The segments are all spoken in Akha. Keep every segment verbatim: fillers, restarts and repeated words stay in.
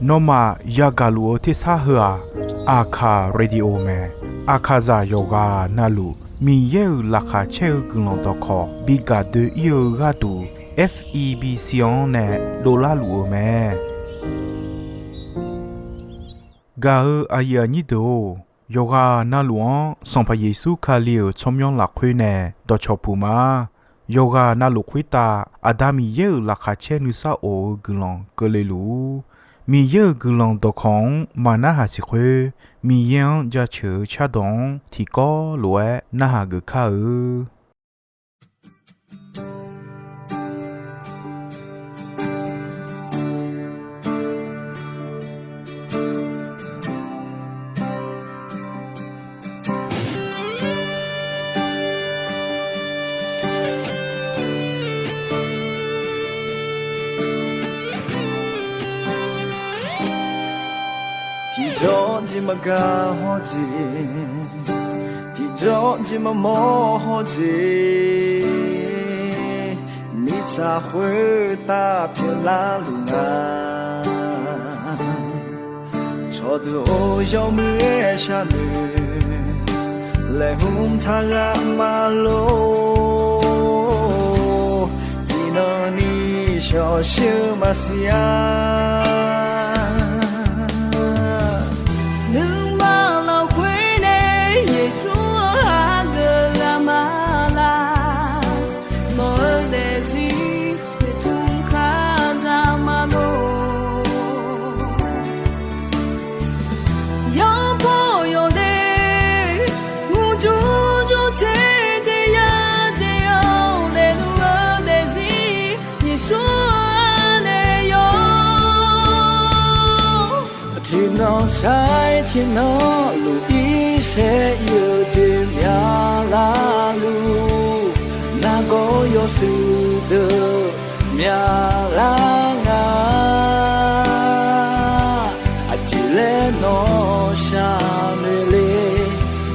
Nawmaf yagaq luf-eu tersar heu-aq, Aqkaq Radio mae. Aqkaqzaq yawqghaq navluf Miqyaer-euq laqkhaq caer-eu guiqlanq dawqkawq bi gaq doe-ir-eu gharduq, F E B C-anr nae dovlar luf-eu mae. Gaq-eu aqyuif aqnyir deuq-or, yawqghaq navluf-anr Sanqpaq Yeqsur Kali-euq tsawrmyanr lafkhoer nae dawqcawq puq ma. Yawqghaq navluf khoertav Aqda Miqyaer-euq laqkhaq caer nuisar of-eu guiqlanq keuvle luf-ur. Miqyaer-euq guiqlanq dawqkawq-anr maqnarhaq siq khoer, Miqyaer-anr jaceuq-eu cardawq-anr tiqkawv lof-aer narhaq geuf kar-eu. Tiqjawr jeq maqgaq hawr jeq, tiqjawr jeq maqmawr hawr jeq, mirtsaq khoertav pyeuflar luf nga. Cawqdeuq-or, yawmuiq-aer sharnoeq laeqhmq taq ghaq maqlor. Tiqnan ni shawqshir-eu maqsiq-a. Nuima lafkhoer nae Yeqsur-anr hageuf ghaq ma laq. Nawq-eu daefzir noeqtmq kar za ma lor. Yawbaw yawdaef murjur jur caer jeq ya jeq-anr daefluf-eu daefzir Yeqsur-anr nae yawr. Tiqnan sar-aer tiqnan luf-ir saer ir-eu jeq myaq larluf, nargawr yawshuif deuq myaq lar nga. Aqjeq laer nawq shaqnoeq le,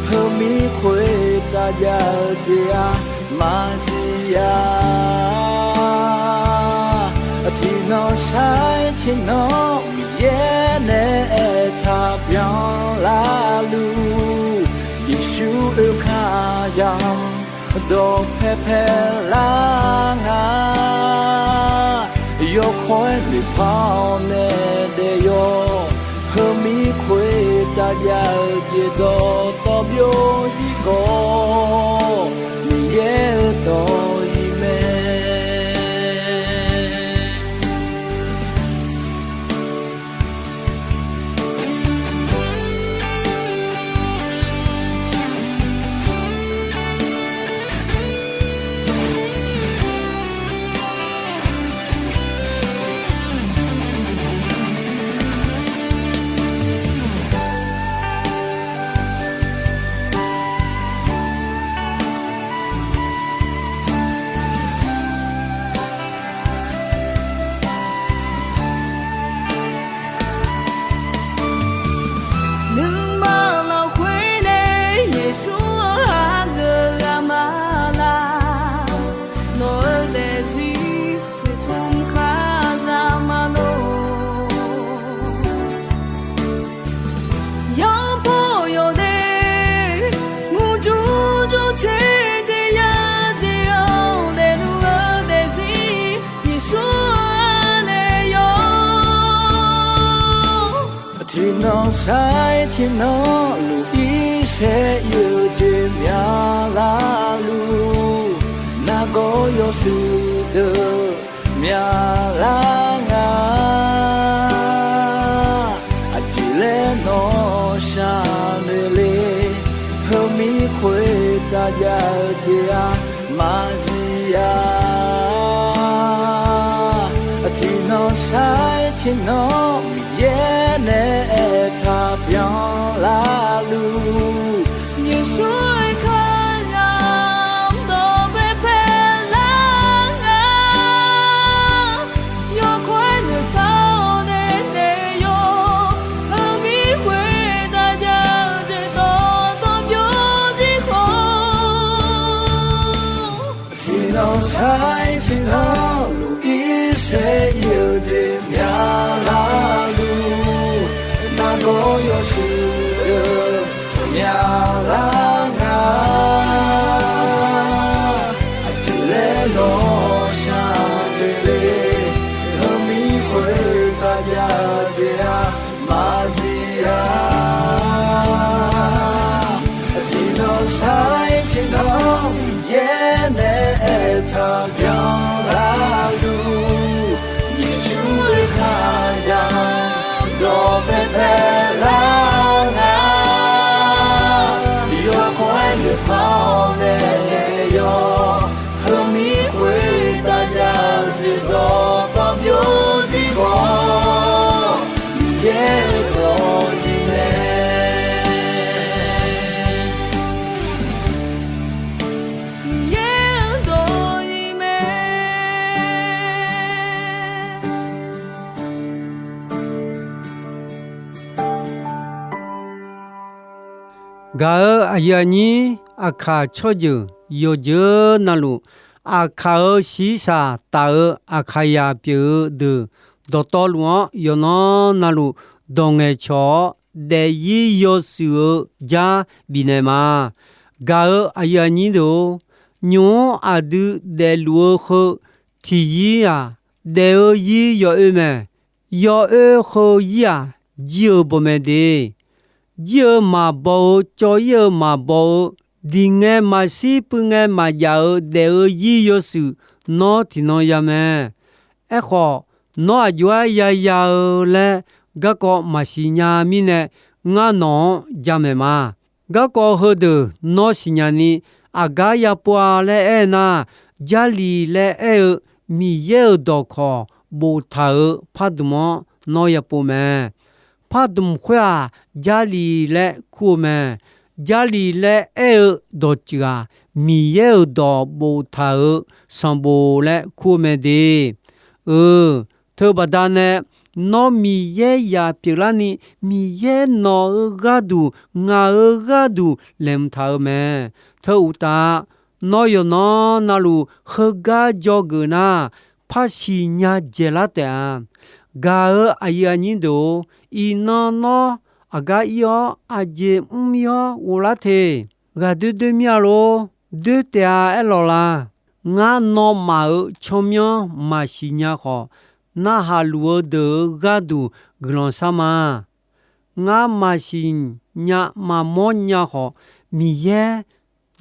heumir khoertav jav-eu jeq-aq maqsiq-a. Tiqnan sar-aer tiqnan Miqyaer nae aertaq byan larluf, Yeqsur oekar yamq dawqpae pae lar nga. Yawkawr-aer noeqpar-awr nae daef yawr, heumir khoertav jav-eu jeq dawqtawv byovjir khawf, Miqyaer-euq dawq-iq mae. Nuima lafkhoer nae Yeqsur-anr hageuf ghaq ma laq. Nawq-eu daefzir noeqtmq kar za ma lor. Yawbaw yawdaef murjur jur caer jeq ya jeq-anr daefluf-eu daefzir Yeqsur-anr nae yawr. Tiqnan sar-aer tiqnan luf-ir saer ir-eu jeq myaq larluf, nargawr yawshuif deuq myaq lar nga. Aqjeq laer nawq shaqnoeq le, heumir khoertav jav-eu jeq-aq maqsiq-a. Tiqnan sar-aer tiqnan Miqyaer nae aertaq byan larluf, Yeqsur oekar yamq dawqpae pae lar nga. Yawkawr-aer noeqpar-awr nae daef yawr, heumir khoertav jav-eu jeq dawqtawv byovjir khawf, tiqnan sar-aer tiqnan luf-ir saer ir-eu Jeq myaqlar luf, nargawr yawshuif deuq myaqlar nga. Aqjeq laer nawq shaq le le, heumir khoertav jav jeq-aq maqzif-a. Tiqnan sar-ir tiqnan yaer nae aertaq byanlar luf, Yeqsur-euq kar yaq dawqpae paelar nga. Yawkawr-aer noeqpar-awr nae yawq, heumir khoertav jav jeq dawqtawvluf byovzir khawf, Miqyaer-euq dawqzir mae. Miqyaer-euq dawqzir mae. Gaq-eu aqyuif aqnyir, aqkaq tsawrjeuq yawqjeuq navluf, aqkaq-euq shiqshaq taf-eu aqkaqyaq pyeuf-eu deuq dawqtawvluf-anr yawqnan navluf dawq ngaeqcawq-awr, daefzir yawshuif-eu jar bifnaeq ma. Gaq-eu aqyuif aqnyir deuq-or, nymq-mr aqdui daefluf-eu heu tiqzir-aq, daef-eu zir yawoe mae. Yawoe heu zir-aq, jir-eu bawmae de. Jir-eu maqbaw-eu, cawv-ir-eu maqbaw-eu, diq ngae maqshir, puiv ngae maqjav-eu daef-eu zir yawshuif nawr tiqnan ya mae. Aerkhawf, nawr aqjox-aer yaya-eu laer garkawv maqsiq nya mirnae, ngar nawq-anr jamaeq ma. Garkawv heudeuq nawr siqnya ni, aqgar yapov-a laer aer nar, Jarlif laer aer-eu Miqyaer-euq dawqkawq boftaq-euq pardmq-anr nawr yapov mae. Pardmq khoer-aq, Jarlif laer kur-eu mae. Jarlif laer aer-eu dawqtsuif-aq, Miqyaer-euq dawq boftaq-euq sanqbof laer kur-eu mae de. Eu, teubaqda nae, nawr Miqyaer yaq pyeuflarni, Miqyaer nawq-euq gharduq, ngaq-euq gharduq laeqhmq taq-eu mae. Teu uqtaf, nawr yawqnan navluf heugar dzawgeuf nar, par siqnya dzaeqlar taef-a. Gaq-eu aqyuif aqnyir deuq-or, iqnan nawr aqgar ir-awr, aqjeq mr-ir-awr ghoflar te. Ghaqdoer doer mir-a lor. Doer taef-a aerlawq la. Ngar nawmaf-euq tsawrmyanr maqsiq nya khawf, narhaq luf-eu deuq-euq gharduq guiqlanq shar ma. Ngar maqsiq nya maqmawr nya khawf, Miqyaer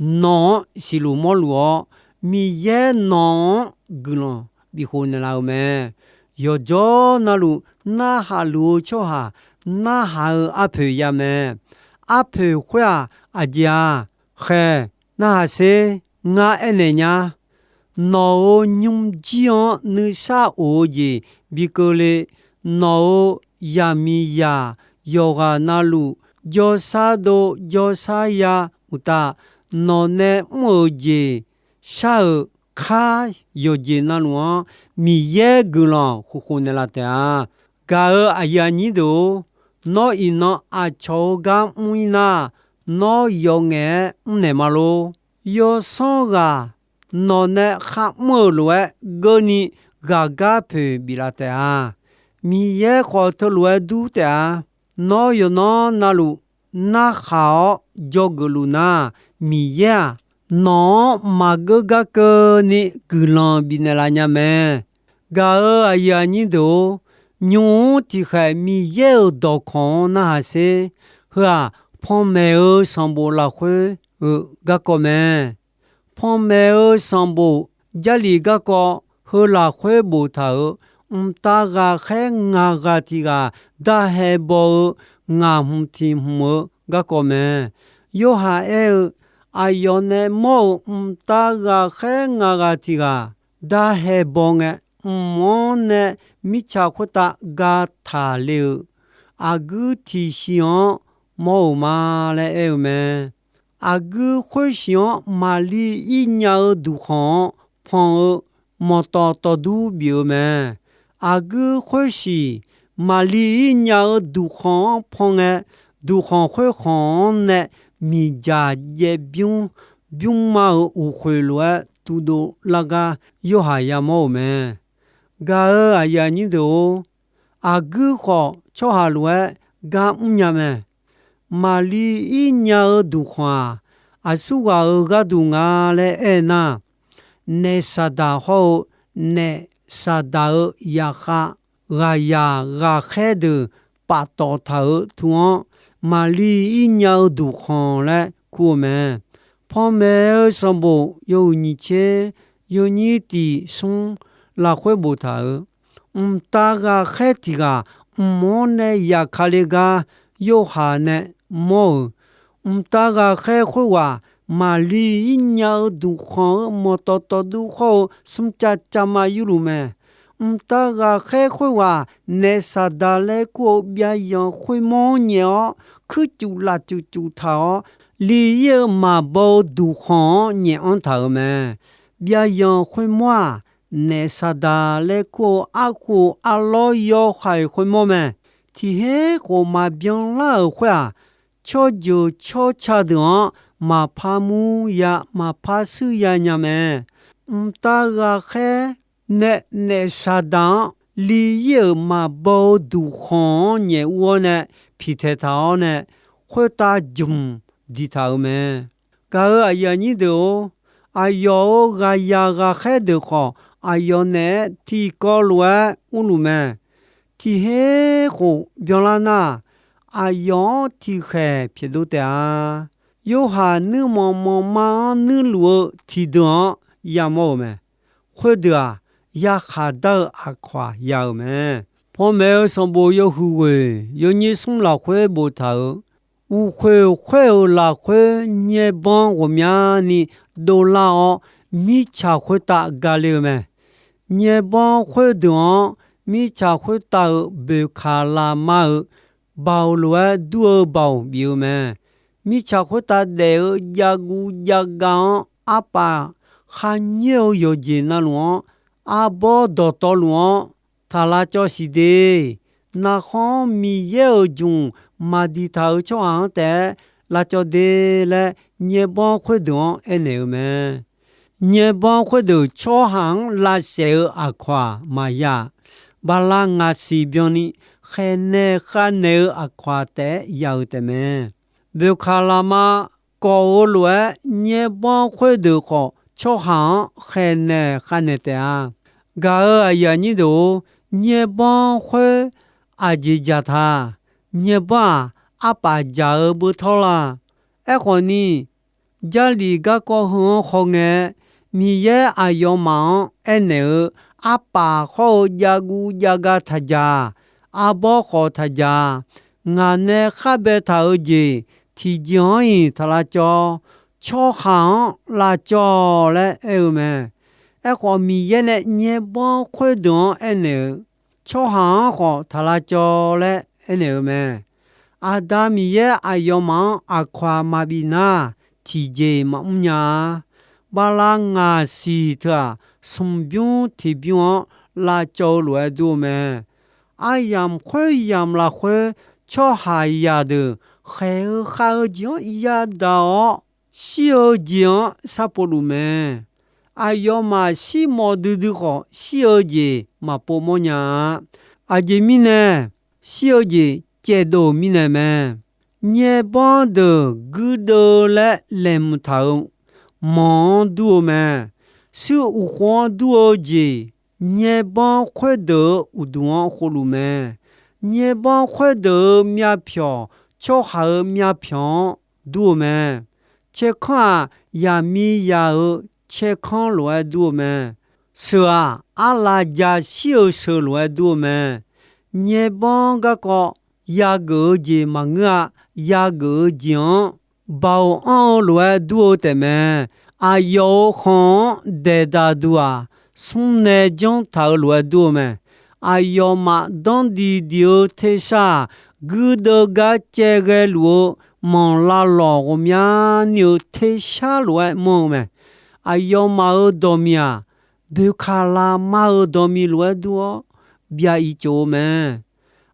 nawq-anr siqluf mawrluf-awr, Miqyaer nawq-anr guiqlanq bifkhof naeqlaf-eu mae. Yawqjawr navluf narhaq luf-eu tsawrhaq, narhaq-eu arpoeq ya mae. Arpoeq khoer-aq, aqjeq-a? Khaeq, narhaq sher. Ngar aernaeq nya. Nawq-euq nymrjir-anr nuisar of-eu jeq bi keuvle. Nawq-euq yaqmiqzaq yawqghaq navluf jawrshar dov jawrshar ya uqtaf, nawq nae mr-euq jeq shar-euq kar yawqjeq navluf-anr Miqyaer guiqlanq khofkhof naeqlaf taef-a. Gaq-eu aqyuif aqnyir deuq-or, nawr iqnan aqcawq-eu gar mr-ir nar, nawr yawf ngaef-aer mrnaeq ma lor. Yawsanr ghaq nawq nae kharmr-euq lof-aer geuvni ghaqgar poeq biflaf taef-a. Miqyaer khawf teulof-aer dur taef-a. Nawr yawqnan navluf narhaq-awr dzawgeuf luf nar, Miqyaer-aq, nawq-anr maqgeur gar keuvni guiqlanq bifnaeq laf nya mae. Gaq-eu aqyuif aqnyir deuq-or, nymq-mr tiqkhaeq Miqyaer-euq dawqkawq-anr narhaq sher. Heu-aq, panmaeq-eu sanqbof lafkhoer-euq garkawv mae. Panmaeq-eu sanqbof Jarlif garkawv heu lafkhoer boftaq-euq, mqtav ghaqkhaer ngaq ghaq tiq ghaq darhae baw-eu ngaq hmq tiq hmq-eu garkawv mae. Yorhaq aer-eu, aqyawf nae mawr-euq mqtav ghaqkhaer ngaq ghaq tiq ghaq darhae baw ngae, mq-anr nae mirtsaq khoertav ga taqle-euq aqguir tiqsiq-anr mawr-euq ma laer aer-eu mae. Aqguir khoersiq-anr maqli ir nya-eu duqkhanq-anr pan-eu manqtawf tawfdur bif-eu mae. Aqguir khoersiq maqli ir nya-eu duqkhanq-anr pan ngae, duqkhanq khoerkhanq-anr nae miqdzaq jaev bymr, bymrma-euq uqkhoeq lof-aer tuvdov lar gar Yorhaq yamawr-euq mae. Gaq-euq aqyuif aqnyir deuq-or, aqguir khawf tsawrhaq lof-aer gar mrnya mae. Maqli ir nya-eu duqkhanq-aq, aqsurghaq-euq gharduq nga laer aernar, naef Saqdaq hawr-eu naef Saqdaq-euq zaqkhav ghaqzaq ghaqkhaer deuq paftawf taq-euq tu-anr, Maqli ir nya-eu duqkhanq laer kur-eu mae. Panmaeq-eu sanqbof yawhuiq nyiq tser yawnyir tiq smr lafkhoer boftaq-euq, mqtav ghaqkhaer tiq ghaq mq-anr nae yaf ka le gar Yorhaq nae mawr-euq, mqtav ghaqkhaer khoerghaq Maqli ir nya-eu duqkhanq-eu mawqtawf tawfdur khawr-eu smrcav cavma yurluf mae. Mqtav ghaqkhaer khoerghaq naef Saqdaq laer kur-eu byavyanq khoermawr-anr nyaef-awr, kuircuf lafcuf cuf taq-awr, li ir-eu maqbaw-eu duqkhanq-anr nyaef anr taq-euq mae. Byavyanq khoermawr-aq, naef Saqdaq laer kur-eu arkhof arlawr yawhaiq khoermawr mae. Tiq her khof maqbyan lar-euq khoer-aq, tsawrjeuq tsawrca deuq-anr maqpar mur ya maqpar shuir ya nya mae. Mqtav ghaqkhaer nae naef Saqdaq-anr li ir-euq maqbaw-eu duqkhanq-anr nyaef ur-awr nae piqtaeq taq-awr nae, khoertav jmq diqtaq-euq mae. Gaq-euq aqyuif aqnyir deuq-or, aqyawf-euq ghaqzaq ghaqkhaer deuq khawf, aqyawf naeq-aer tiqkawv lof-aer urluf mae. Tiq her khof byanlar nar, aqyawf-anr tiqkhaeq pyaeqdov taef-a. Yorhaq nuirmanq manqma-anr nuirluf-eu tiqdeuq-anr yamawr-euq mae. Khoerdeuq-aq, yakhaq dar-eu aqkawq-aq ya-euq mae. Panmaeq-eu sanqbof yawhuiq ghoeq yawnyir smr lafkhoer boftaq-euq, uqkhoeq khoer-euq lafkhoer nyaerbanr ghawqmyani dovlar-awr, mirtsaq khoertav gale-eu mae. Nyaerbanr khoerdeuq-anr mirtsaq khoertav-euq boeqkaq lafma-euq baoq lof-aer dur-eu baoq bif-eu mae. Mirtsaq khoertav daef-eu javguv javgav-anr arpaf kharnyoer-eu yawqjeq navluf-anr, arbawr dawqtawvluf-anr taq lavcawv siq de. Narkhan-anr Miqyaer-euq jmq maqdiqtaq-euq tsawrhaq-anr taef-aer lavcawv de laer, nyaerbanr khoerdeuq-anr aernaeq-eu mae. Nyaerbanr khoerdeuq tsawrhaq-anr lavsaef-eu aqkawq-aq maqya. Bala ngaq siq byanni khaeqnaeq khavnaeq-eu aqkawq-aq taef-aer ya-eu taefmae. Boeqkaq lafma kawq-eu lof-aer nyaerbanr khoerdeuq khawf tsawrhaq-anr khaeqnaeq khavnaeq taef-a. Gaq-euq aqyuif aqnyir deuq-or, nyaerbanr khoer aqjeq dzaqtaq. Nyaerbanr-aq, arpaf dzaq-eu beuvtawr la. Aerkhawf ni, Jarlif garkawv heu-anr hawngae, Miqyaer aqyawfmaf-anr aernaeq-eu, arpaf hawr-eu javguv javgav taqdzaq, arbawr khawf taqdzaq, ngaq nae khar baetaq-eu jeq tiqjeq-anr-iq taq lavcawv, tsawrhaq-anr lavcawv laer aer-eu mae. Aerkhawf, Miqyaer nae nyaerbanr khoerdeuq-anr aernaeq-eu, tsawrhaq-anr khawf taq lavcawv laer aernaeq-eu mae. Aqda Miqyaer aqyawfmaf-anr aqkawq-aq maqbif nar, tiqjeq maqmr nya-a. Bala ngaq siq teu-aq, smq bymr tiq bymr-anr lavcawv-eu lof-aer dur-eu mae. Aryamq khoeryamq lafkhoer tsawrhaqzaq deuq khaeq-eu khav-eu jeq-anr yadaq-awr, shir-eu jeq-anr sharpov luf mae. Aqyawfmaf shirmawf duidui khawf, shir-eu jeq maqpov mawrnya-a. Aqjeq mirnae, shir-eu jeq caevdov mirnae mae. Nyaerbanr deuq guirdeuv laer laeqhmq taq-euq manq-anr dur-eu mae. Shuir uqkhof-anr dur-eu jeq, nyaerbanr khoerdeuq-euq uqduq-anr khovluf mae. Nyaerbanr khoerdeuq-euq myavpyawq, tsawrhaq-euq myavpyawq-anr dur-eu mae. Caerkanr-aq, yaqmiqzaq-euq caerkanr lof-aer dur-eu mae. Sheuq-aq, arlaf jashir-eu sheuq lof-aer dur-eu mae. Nyaerbanr garkawv yageuf-eu jeq maqngeur-a. Yageuf-eu jeq-anr baoq anr-eu lof-aer dur-eu taefmae. Aqyawf-euq khanq-anr daeqdaq duq-aq, smr nae janr taq-eu lof-aer dur-eu mae. Aqyawfmaf danr diqdiq-eu tersar-aq, guirdeuv gar caev ghae luf-eu manq lavlawq ghawqmyani-euq tersar lof-aer manr-eu mae. Aqyawfmaf-euq dawqmiq-aq, boeqkaq lafma-euq dawqmiq lof-aer dur-awr, byaciv tsof-eu mae.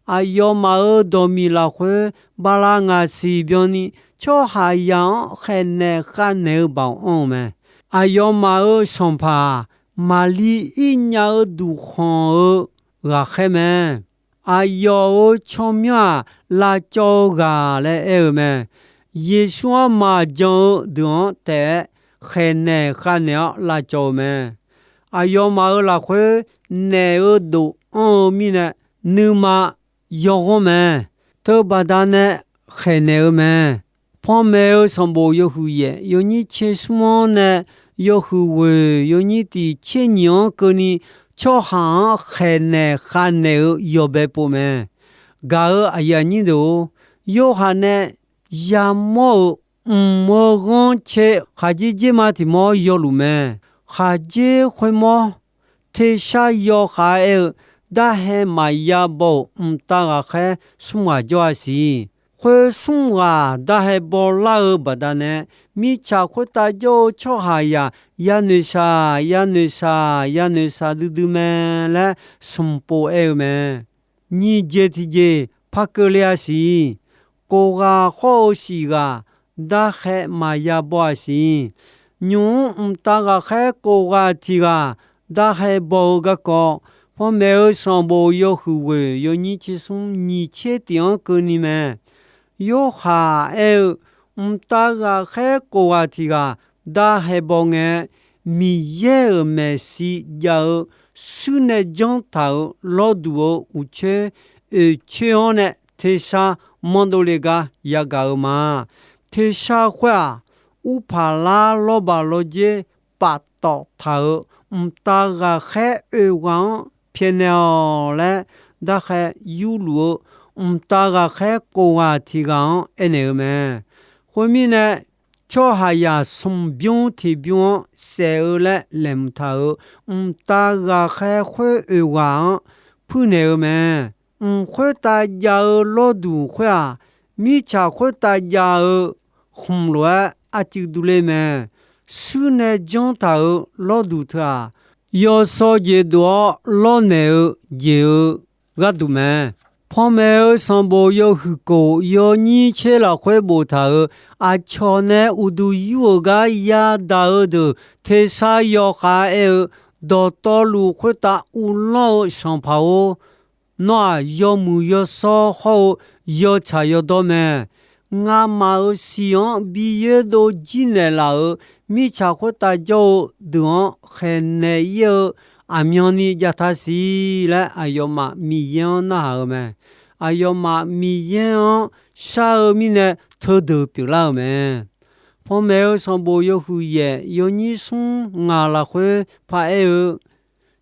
Aqyawfmaf-euq dawqmiq lafkhoer bala ngaq siq byanni tsawrhaqzaq-anr khaeqnaeq khavnaeq-eu baoq anr-eu mae. Aqyawfmaf-euq sanqpaq-aq, Maqli ir nya-eu duqkhanq-eu ghaqkhaer mae. Aqyawf-euq tsawrmyanr-aq, lavcawv-eu ghaq laer aer-eu mae. Yeqsur-anr maqjan-eu deuq-anr taef-aer khaeqnaeq khavnaeq-awr lavcawv-eu mae. Aqyawfmaf-euq lafkhoer naef-eu dof anr-eu mirnae, nuima yawghanr mae. Teubaqda nae khaeqnaeq-eu mae. Panmaeq-eu sanqbof yawhuiq yaef yawnyir tser smr-anr nae yawhuiq ghoeq yawnyir tiq tser nyiq-anr keuvni, tsawrhaq-anr khaeqnaeq khavnaeq-eu yawbae pov mae. Gaq-euq aqyuif aqnyir deuq-or, yorhaq nae yamawr-euq mq-eu ghanrcae khaqdzer dzer ma tiq mawr yawluf mae. Khaqdzer khoermawr tersar yawkhav-aer aer-eu, darhae maqya baw-euq mqtav ghaqkhaer smr ghaq jawr-a siq. Khoer smr ghaq darhae bawlar-eu baqdanae, mirtsaq khoertav jawr-eu tsawrhaqzaq yanoeq shaq, yanoeq shaq, yanoeq shaq duidui mae laer smq pov aer-eu mae. Nyiq jeq tiqjeq par keuvle-a siq. Kof ghaq khawr-eu shif ghaq darhae maqya baw-a siq. Nymq-mr mqtav ghaqkhaer kof ghaq tiq ghaq darhae baw-eu garkawv, panmaeq-eu sanqbof yawhuiq ghoeq yawnyir tser smr nyiq tser tiq-anr keuvni mae. Yorhaq aer-eu, mqtav ghaqkhaer kof ghaq tiq ghaq darhae baw ngae, Miqyaer-euq maeqshi jav-eu shuir nae janr taq-euq lawrduq-eu uqcoer oeqcoer-anr nae tersar manrdov le gar yagaq-eu ma. Tersar khoer-aq, urpaq lar lawrbaq lawrdzer paftawf taq-euq mqtav ghaqkhaer oeq ghaq-anr pyaeqnaeq-awq laer, darkhae yurluf-eu mqtav ghaqkhaer kof ghaq tiq ghaq-anr aernaeq-eu mae. Khoermirnae, tsawrhaqzaq smq bymr tiq bymr-anr saef-eu laer laeqhmq taq-euq mqtav ghaqkhaer khoer oeq ghaq-anr puirnaeq-eu mae. Mq khoertav jav-eu lawrduq khoer-aq, mirtsaq khoertav jav-eu khmq lof-aer arcuiv durler mae. Shuir nae janr taq-euq lawrduq teu-aq, yawsaw jeq dov-awr lawrnaeq-eu jeq-eu gharduq mae. Panmaeq-eu sanqbof yawhuiq kof yawnyir tser lafkhoer boftaq-euq, aqcawq nae uqduq yur-euq gar yadaq-eu deuq tersar yawkhav aer-eu, dawqtawvluf khoertav uvlanr-eu sanqpaq-or, nawr-aq yawmuiq yawshawr hawr-eu yawtsaq yawdawr mae. Ngamaf-euq siq-anr bi yoerdov jir naeqlaf-euq mirtsaq khoertav jawr-eu deuq-anr khaeqnaeq ir-eu aqmyanni jav taq siq laer, aqyawfmaf Miqyaer-anr narhaq-eu mae. Aqyawfmaf Miqyaer-anr shar-eu mirnae teudeuq pyeuflar-euq mae. Panmaeq-eu sanqbof yawhuiq yaef yawnyir smr ngaq lafkhoer paraer-eu,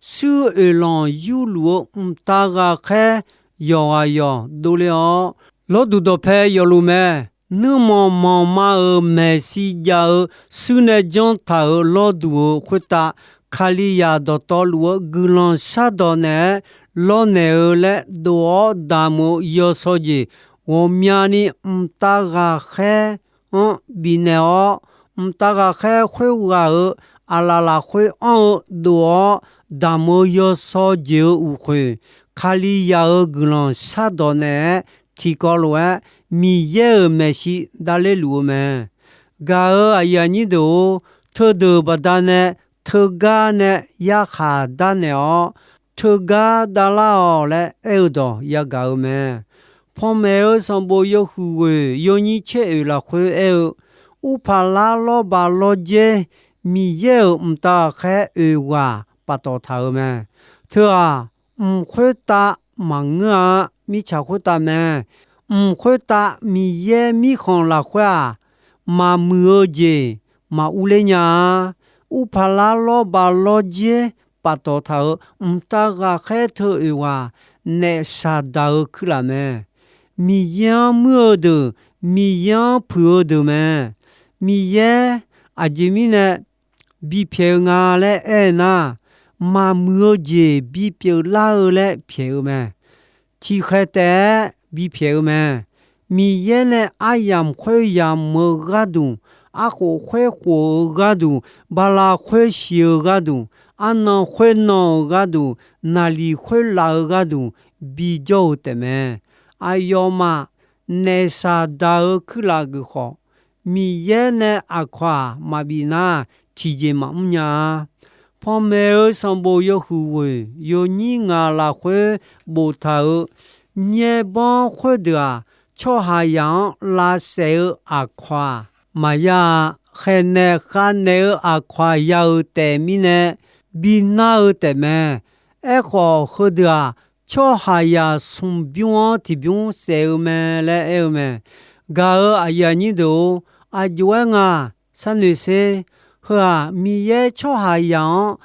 shuir oeqlanq yurluf-eu mqtav ghaqkhaer yawqghaq yawq dovle-awr, lawrduq dawqpae yawfluf mae. Nuirmanq manqma-euq maeqshi jav-eu shuir nae janr taq-euq lawrduq-euq khoertav, Kalizaq dawqtawvluf-eu guiqlanq shardawq naeq-aer lawrnaeq-eu laer dof-awr damq-eu yawsaw jeq ghawqmyani mqtav ghaqkhaer-anr bifnaeq-awr, mqtav ghaqkhaer khoerghaq-euq aqlaf lafkhoer anr-eu dof-awr damq-eu yawsaw jeq-eu uqkhoeq, Kalizaq-euq guiqlanq shardawq naeq-aer tiqkawv lof-aer Miqyaer-euq maeqshi davler luf-eu mae. Gaq-euq aqyuif aqnyir deuq-or, teudeuq baqdanae teugar nae yarkhaq darnaeq-awr, teugar davlar-awq laer aer-eu dawq yagaq-eu mae. Panmaeq-eu sanqbof yawhuiq ghoeq yawnyir caer oeq lafkhoer aer-eu, urpaq lar lawrbaq lawrdzer Miqyaer-euq mqtav ghaqkhaer oeq ghaq paftawf taq-euq mae. Teu-aq, mq khoertav maqngeur-a. Mirtsaq khoertav mae. Mq khoertav Miqyaer mirkhanq lafkhoer-aq, maqmuiq-eu jeq maqurler nya-a. Urpaq lar lawrbaq lawrdzer paftawf taq-euq mqtav ghaqkhaer teu oeq ghaq naef shaqdaq-eu kuirlaf mae. Miqyaer-anr muir-eu deuq, Miqyaer-anr puiq-eu deuq mae. Miqyaer aqjeq mirnae bipyaeq-eu nga laer aer-eu nar, maqmuiq-eu jeq bipyeuf lar-eu laer pyaeq-eu mae. Tiqkhaeq taef-aer bipyaeq-eu mae. Miqyaer nae aryamq khoeryamq-eu gharduq, arkhof khoerkhof-eu gharduq, bala khoersiq-eu gharduq, arnan khoernan-eu gharduq, naqliq khoerlaf-eu gharduq bijawr-eu taefmae. Aqyawfmaf naef shaqdaq-eu kuirlaf geuf khawf, Miqyaer nae aqkawq-aq maqbif nar, tiqjeq maqmr nya-a. Panmaeq-eu sanqbof yawhuiq ghoeq yawnyir ngaq lafkhoer boftaq-euq nyaerbanr khoerdeuq-aq, tsawrhaqzaq-anr lavsaef-eu aqkawq-aq maqya-a. Khaeqnaeq khavnaeq-eu aqkawq-aq ya-euq taef mirnae, bi nar-eu taef mae. Aerkhawf, heudeuq-aq, tsawrhaqzaq smq bymr-anr tiqbymr saef-eu mae laer aer-eu mae. Gaq-euq aqyuif aqnyir deuq-or, aqjox-aer nga sharnoeq sher. Heu-aq, Miqyaer tsawrhaqzaq-anr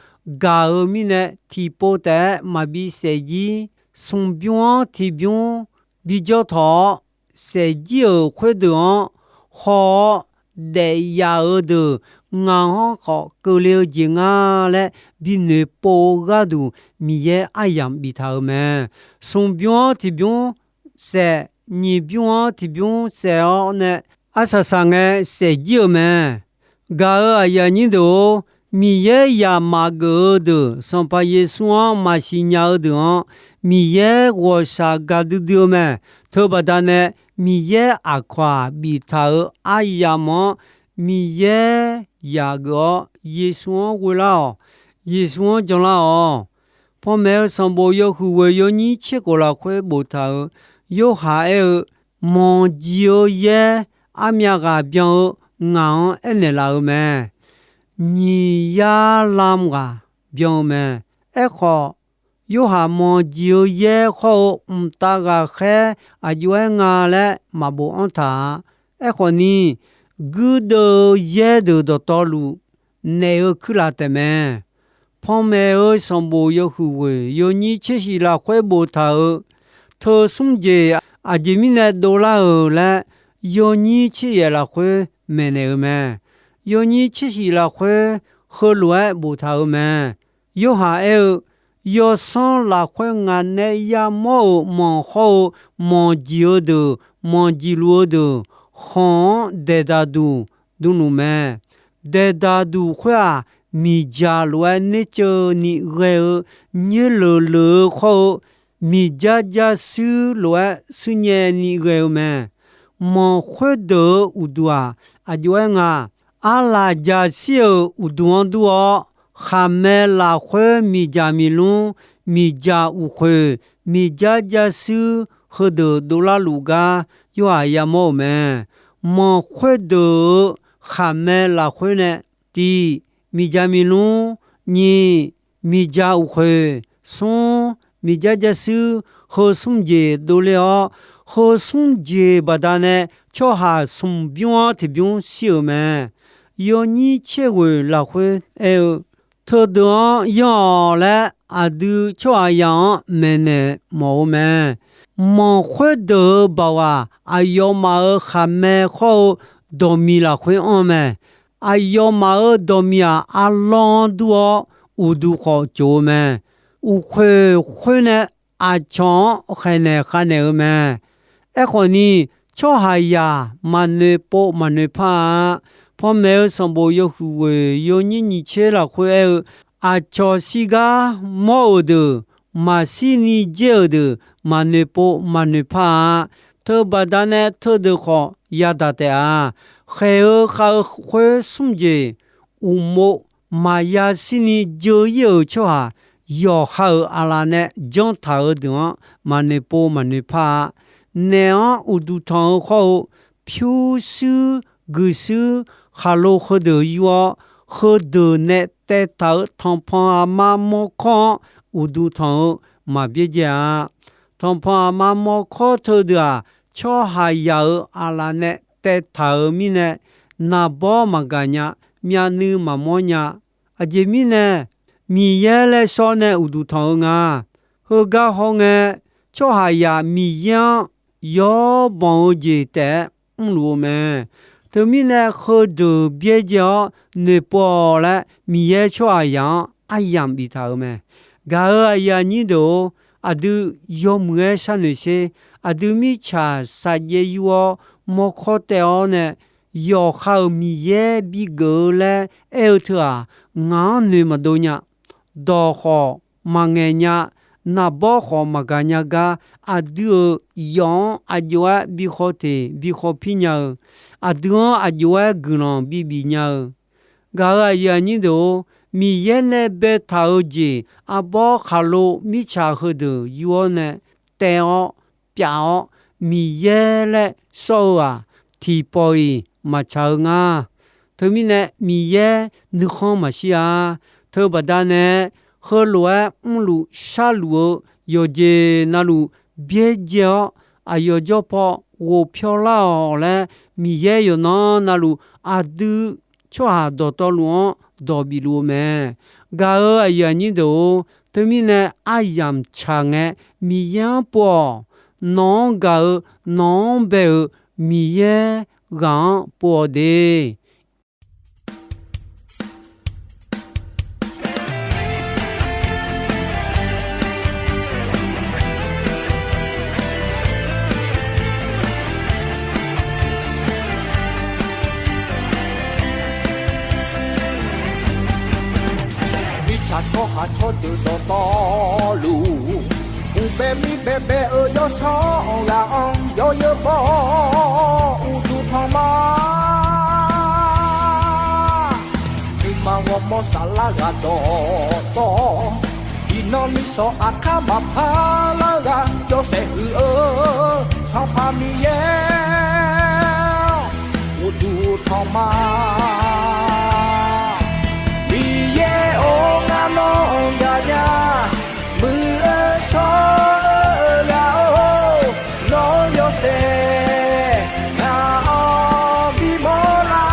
gaq-eu mirnae, tiqpov taef-aer maqbi saefjir. Smq bymr-anr tiqbymr bijawr tawq-awr, saefjir-euq khoerdeuq-anr haw-awr daef yaf-eu deuq ngaq-anr khawf keuvle-eu jeq nga laer binoeq pov-eu gharduq, Miqyaer aryamq biftaq-euq mae. Smq bymr-anr tiqbymr saef, nyiq bymr-anr tiqbymr saef-awr nae, arsaq saqngae saefjir-euq mae. Gaq-euq aqyuif aqnyir deuq-or, Miqyaer yamq maqgeuf-eu deuq, Sanqpaq Yeqsur-anr maqsiq nya-eu deuq-anr, Miqyaer ghawqshaq gaqdui dui-eu mae. Teubaqda nae, Miqyaer aqkawq-aq biftaq-euq aryamq-anr, Miqyaer yaq geuf-awr Yeqsur-anr ghoelar-awq. Yeqsur-anr janlar-awq. Panmaeq-eu sanqbof yawhuiq ghoeq yawnyir tser khof lafkhoer boftaq-euq, Yorhaq aer-eu, manqjiq-eu yaer armyav ghaq byan-eu ngaq-anr aernaeq laf-euq mae. Nyiq yar lam ghaq byan-eu mae. Aerkhawf, Yorhaq manqjiq-eu yaer khawr-eu mqtav ghaqkhaer aqjox-aer nga laer maqbofanr taq-a. Aerkhawfni, guirdeuv-eu yaer deuq dawqtawvluf naef-eu kuirlaf taef mae. Panmaeq-eu sanqbof yawhuiq ghoeq yawnyir tser shif lafkhoer boftaq-euq, teu smr jeq aqjeq mirnae dovlar-euq laer, yawnyir tser yaef lafkhoer maeqnaeq-eu mae. Yawnyir tser shif lafkhoer heulof-aer boftaq-euq mae. Yorhaq aer-eu, yawsanr lafkhoer ngaq nae yamawr-euq manq hawr-eu manqjiq-eu deuq, manqjiq luf-eu deuq, khanq-anr daeqdaq duq dmluf mae. Daeqdaq duq khoer-aq, miqdzaq lof-aer nerceuvni ghae-eu nyoerleuq leuq-eu khawr-eu, miqjar jar shuir lof-aer shuirnyaevni ghae-eu mae. Manq khoerdeuq-euq uqduq-aq, aqjox-aer nga, arlaq jaqshir-euq uqduq-anr dur-awr, khaqmae lafkhoer miqdzaq miqlmr, miqdzaq uqkhoeq, miqjar jar shuir heudeuq dovlar luf gar Yorhaq yamawr-euq mae. Manq khoerdeuq-euq khaqmae lafkhoer nae, tiq, miqdzaq miqlmr, nyiq, miqdzaq uqkhoeq, smr, miqjar jar shuir heu smr jeq dovler-awr, heu smr jeq baqdanae tsawrhaq smq bymr-anr tiqbymr shir-euq mae. Yawnyir tser ghoeq lafkhoer aer-eu, teudeuq-anr yanr-awq laer aqdui tsawrhaqzaq-anr maeqnaeq mawf-eu mae. Manq khoerdeuq-euq baoq-aq, aqyawfmaf-euq khaqmae khawr-eu dawqmiq lafkhoer anr-eu mae. Aqyawfmaf-euq dawqmiq-aq, arlawr-anr dur-awr uqduq khawf coq-eu mae. Uqkhoeq khoer nae aqcawq-anr khaeqnaeq khavnaeq-eu mae. Aerkhawfni, tsawrhaqzaq maqnoeq pov maqnoeq par-a. Panmaeq-eu sanqbof yawhuiq ghoeq yawnyir nyiq tser lafkhoer aer-eu, aqcawq shirgar mawr-euq deuq, maqshirni dzaer-euq deuq, maqnoeq pov maqnoeq par-a. Teubaqda nae teudeuq khawf yadaq taef-a. Khaeq-eu khav-eu khoer smr jeq, uqmov maqya shirni dzeur-ir-euq tsawrhaq, yawqha-euq aqlaf nae janr taq-eu deuq-anr maqnoeq pov maqnoeq par-a. Naef-anr uqduq tanq-eu khawr-eu, pyurshuir guiqshuir khaqlo heudeuq yur-awr, heudeuq nae taevtaq-euq tanqpanq aqma mawrkawr-anr uqduq tanq-eu maqbyaerdzae-a. Tanqpanq aqma mawrkawr teudeuq-aq, tsawrhaqzaq-euq aqlaf nae taevtaq-euq mirnae, naqbawr maqgaq nya, myavnuiv maqmawr nya. Aqjeq mirnae, Miqyaer laer shawr nae uqduq tanq-eu nga. Heugar hawngae, tsawrhaqzaq Miqyaer-anr yawbanq-eu jeq taef-aer mrluf-eu mae. Teumirnae, heudeuq byaerdzae-awr noeqpov-awq laer Miqyaer tsawrhaqzaq-anr aryamq biftaq-euq mae. Gaq-euq aqyuif aqnyir deuq-or, aqdui yawmuiq-aer sharnoeq sher. Aqdui mirtsaq saqjaev yur-awr mawrkawr taev-awr nae, yawqha-euq Miqyaer bigeuf-eu laer aer-eu teu-aq, ngaq-anr noeq maqdov nya. Dawq khawf maqngaeq nya. Naqbawr khawf maqgaq nya gar, aqdui-euq yawf-anr aqjox-aer bi khawf teq bi khawf pir nya-eu, aqdui-anr aqjox-aer guiqlanq bibif nya-eu, gaq-euq aqyuif aqnyir deuq-or, Miqyaer nae baetaq-eu jeq arbawr khaqlo mirtsaq heudeuq yur-awr nae taev-awr, pyaf-awr, Miqyaer laer sawr-eu-aq, tiqpawf-iq maqtsaq-eu nga. Teumirnae Miqyaer nuikhanr maqshir-a. Teubaqda nae, heulof-aer mrluf sharluf-eu yawqjeq navluf byaerdzae-awr, aqyawf jawrpaw ghofpyawr lar-awq laer, Miqyaer yawqnan navluf aqdui tsawrhaq dawqtawvluf-anr dawq bifluf-eu mae. Gaq-euq aqyuif aqnyir deuq-or, teumirnae aryamq tsaq ngae Miqyaer-anr pov-awq. Nawq-anr gaq-eu, nawq-anr bae-euq Miqyaer ghaq-anr pov-awq de. Mirtsaq tsawrhaq tsawrdeuq dawqtawvluf, uqbae mir baebae-eu yawsanr ghaq-anr yawzeu baw-awr uqduq tanqma. Nuima ghawrmawr saflar ghaq dawqtawv, iqnan misanq aqkar maqpar lar ghaq yawshaef huiq-eu Sanqpaq Miqyaer-awr, uqduq tanqma. Miqyaer-or, ngar nawr-anr gaqnya, muiq-eu shawr-eu ghaq-or, nawr yawshaef ngaq-anr bimawr lar.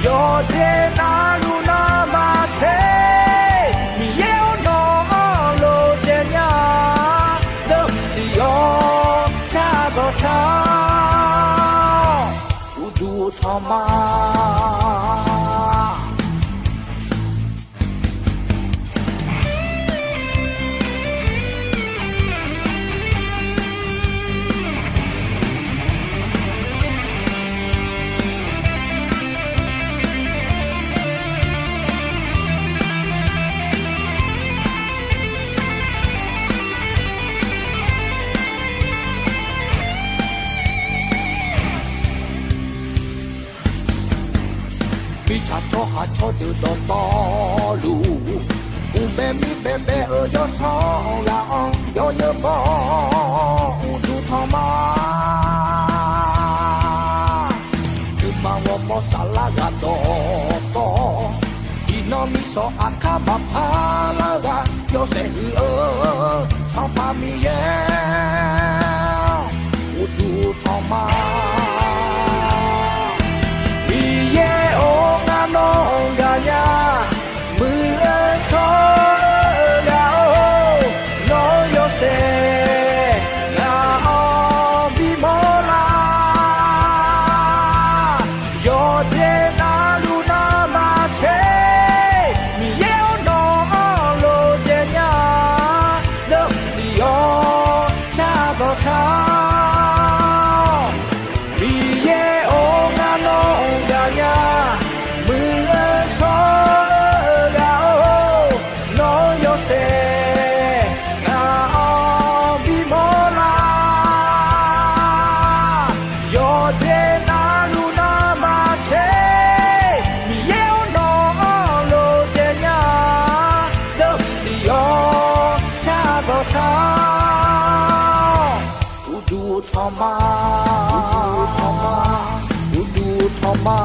Yawqjeq navluf nanrma tser, Miqyaer-or, nawq-anr lof jaev nya, deuq tiq yawq shar dawq shar-awr, uqduq tanqma. Mirtsaq tsawrhaq tsawrdeuq dawqtawvluf, uqbae mir baebae-eu yawsanr ghaq-anr yawzeu baw-awr uqduq tanqma. Nuima ghawrmawr saflar ghaq dawqtawv, iqnan misanq aqkar maqpar lar ghaq yawshaef huiq-eu Sanqpaq Miqyaer-awr, uqduq tanqma. Miqyaer-or, ngar nawr-anr gaqnya, muiq-eu shawr-eu ghaq-or, nawr yawshaef ngaq-anr bimawr lar. Yawqjeq navluf nanrma tser, Miqyaer-or, nawq-anr lof jaev nya, deuq tiq yawq shar dawq shar-awr. Miqyaer-or, ngar nawr-anr gaqnya, muiq-eu shawr-eu ghaq-or, nawr yawshaef ngaq-anr bimawr lar. Yawqjeq navluf nanrma tser, Miqyaer-or, nawq-anr lof jaev nya, deuq tiq yawq shar dawq shar-awr, uqduq tanqma, uqduq tanqma, uqduq tanqma.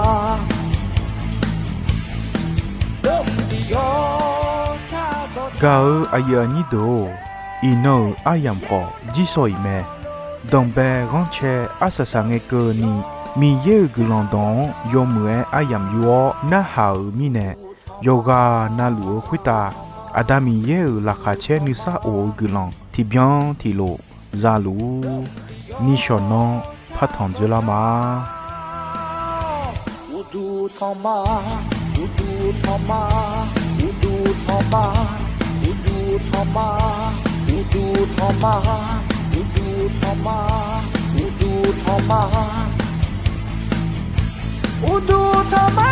Gaq-euq aqyuif aqnyir deuq-or, iqnan-euq aryamq khawf jirsawq iq mae. Danqbae ghanrcae arsaq saq ngae keuvni, Miqyaer-euq guiqlanq dawq-anr yawmuiq-aer aryamq yur-awr narhaq-euq mirnae, yawqghaq navluf-eu khoertav Aqda Miqyaer-euq laqkhaq caer nuisar of-eu guiqlanq tiqbyan tiqlof zaluf-ur. Nishawq nanr partanq dzoerlar ma. Uqduq tanqma, uqduq tanqma, uqduq tanqma, uqduq tanqma, uqduq tanqma, uqduq tanqma, uqduq tanqma, uqduq tanqma.